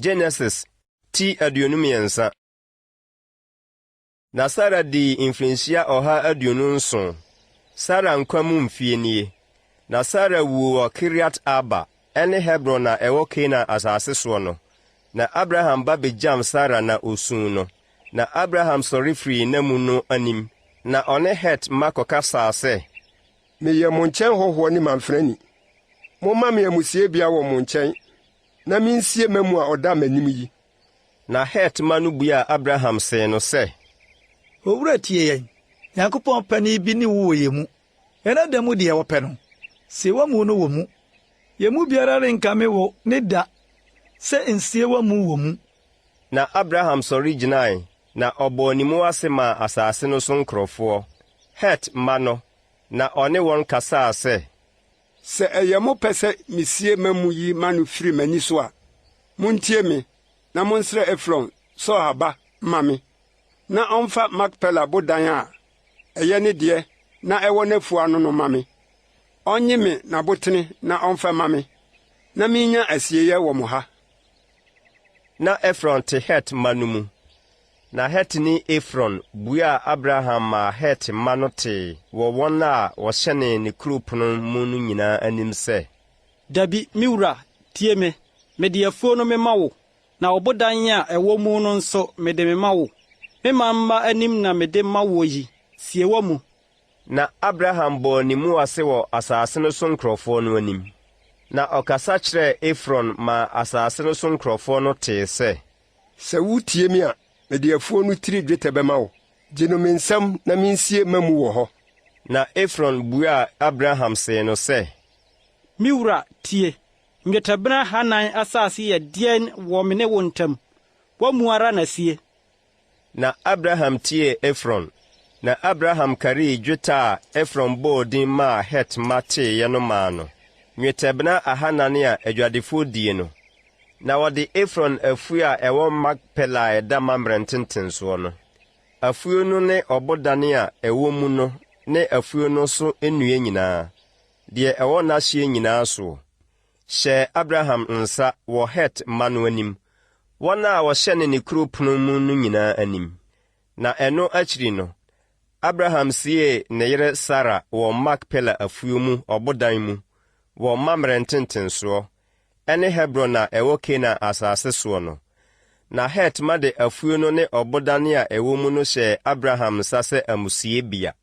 Genesis ti 23. Na Sara dii mfirinhyia 127. Sara nkwa mu mfie nie. Na Sara wuu wɔ Kiriat-Arba, ɛne Hebron a ɛwɔ Kanaan asase soɔ no. Na Abraham ba bɛgyam Sara na ɔsuu no. Na Abraham sɔre firii n'amu no anim, na ɔne Het mma kɔkasaa sɛ. Meyɛ mo nkyɛn hɔhoɔ ne mamfrani. Momma me amusiebea wɔ mo nkyɛn, na mensie m'amu a ɔda m'anim yi. Na Het mma no buaa Abraham see no sɛ. Owura tie yɛn, Nyankopɔn panin bi ne wo wɔ yɛn mu. Yɛn ada mu deɛ wɔpɛ no, sie w'amu no wɔ mu. Yɛn mu biara renkame wo ne da sɛ nsie w'amu wɔ mu. Na Abraham sɔre gyinae, na ɔbɔɔ ne mu ase maa asase no so nkurɔfoɔ, Het mma no, na ɔne wɔn kasaa sɛ. Sɛ ɛyɛ mo pɛ sɛ misie m'amu yi ma no firi m'ani so a, muntie me, na monsrɛ Efron, Sohar ba, mma me, na ɔmfa Makpela bodan a ɛyɛ ne deɛ na ɛwɔ n'afuw ano no mma me. Ɔnnye me n'abotene na ɔmfa mma me, na minnya asieeɛ wɔ mo ha. Na Efron te Het mma no mu. Na Hetini Efron buaa Abraham maa Het mma no tee wɔ wɔn a wɔhyɛnee ne kuro pono mu no nyinaa anim sɛ. Dabi, me wura, tie me. Mede afuo no mema wo, na ɔbodan a ɛwɔ mu no nso mede mema wo. Me man mma anim na mede ma woɔ yi, sie wɔ mu. Na Abraham bɔɔ ne mu ase wɔ asase no so nkurɔfoɔ no anim. Na ɔkasa kyerɛɛ Efron maa asase no so nkurɔfoɔ no tee sɛ. Sɛ wutie me a, mede afuw no tiri dwetɛ bɛma wo. Gye no me nsam na minsie m'amu wɔ hɔ. Na Efron buaa Abraham see no sɛ. Me wura, tie! Nnwetɛbena ahannan asase yɛ deɛn wɔ me ne wo ntam? W'amu ara na sie. Na Abraham tiee Efron. Na Abraham karii dwetɛ a Efron bɔɔ din maa Het mma teeɛ no maa no, nnwetɛbena ahannan a adwadifoɔ die no. Na wɔde Efron afuo a ɛwɔ Makpela a ɛda Mamre ntentensoɔ no, afuo no ne ɔbodan a ɛwɔ mu no ne afuo no so nnua nyinaa, deɛ ɛwɔ n'ahyeɛ nyinaa soɔ, hyɛɛ Abraham nsa wɔ Het mma no anim, wɔn a wɔhyɛne ne kuro pono mu no nyinaa anim. Na ɛno akyiri no, Abraham siee ne yere Sara wɔ Makpela afuo mu ɔbodan mu wɔ Mamre ntentensoɔ, ɛne Hebron a ɛwɔ Kanaan asase soɔ no. Na Het mma de afuo no ne ɔbodan a ɛwɔ mu no hyɛɛ Abraham nsa sɛ amusiebea.